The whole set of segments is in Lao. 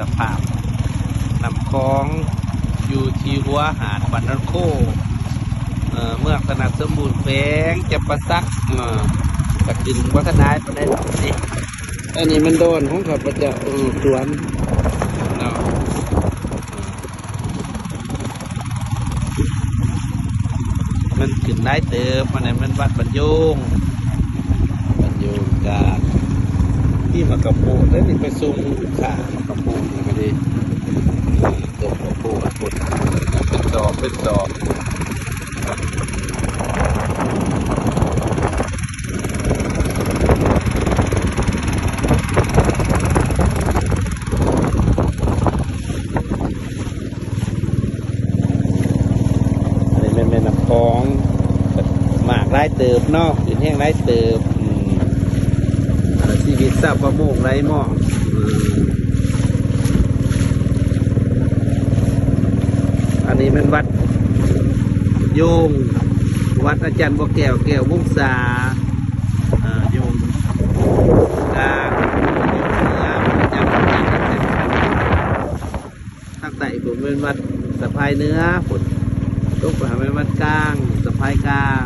ສະພາບນ້ຳຂອງຢູ່ທີ່ຫົວຫາດບ້ານດອນໂຄ ເອີ ເມືອງຊະນະສົມບູນ ແຂວງຈຳປາສັກ ເອີ ກະຂຶ້ນບໍ່ທັນຫຼາຍປານໃດດອກນີ້. ອັນນີ້ແມ່ນດອນຂອງຂ້າພະເຈົ້າ ເອີ ສວນເນາະ. ມັນຂຶ້ນຫຼາຍເຕີບ. ອັນນີ້ແມ່ນວັດບ້ານໂຍງ ບ້ານໂຍງກາງ. ມີໝາກກະໂພດເດ້ນີ້ ໄປສົ່ງລູກຄ້າ ໝາກກະໂພດນີ້ກະດີ ຕົ້ນໝາກກະໂພດ ເປັນດອກເປັນດອກ. ອັນນີ້ແມ່ນແມ່ນ້ຳຂອງ ໝາກຫຼາຍເຕີບເນາະ ຂຶ້ນແຮງຫຼາຍເຕີບ. ອືມ ຊີວິດຊາວປະມົງໄຫຼມອງ. ອັນນີ້ແມ່ນວັດໂຍງ ວັດອາຈານບົວແກ້ວ ແກ້ວວົງສາ ໂຍງກາງ ທາງໃຕ້ພຸ້ນແມ່ນວັດສະພາຍເໜືອພຸ້ນ ລົງໄປຫາແມ່ນວັດກາງ ສະພາຍກາງ.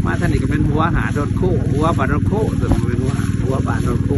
ມາທາງນີ້ກະແມ່ນຫົວຫາດດອນໂຄ ຫົວບ້ານດອນໂຄ ຕົວນີ້ແມ່ນຫົວ ຫົວບ້ານດອນໂຄ.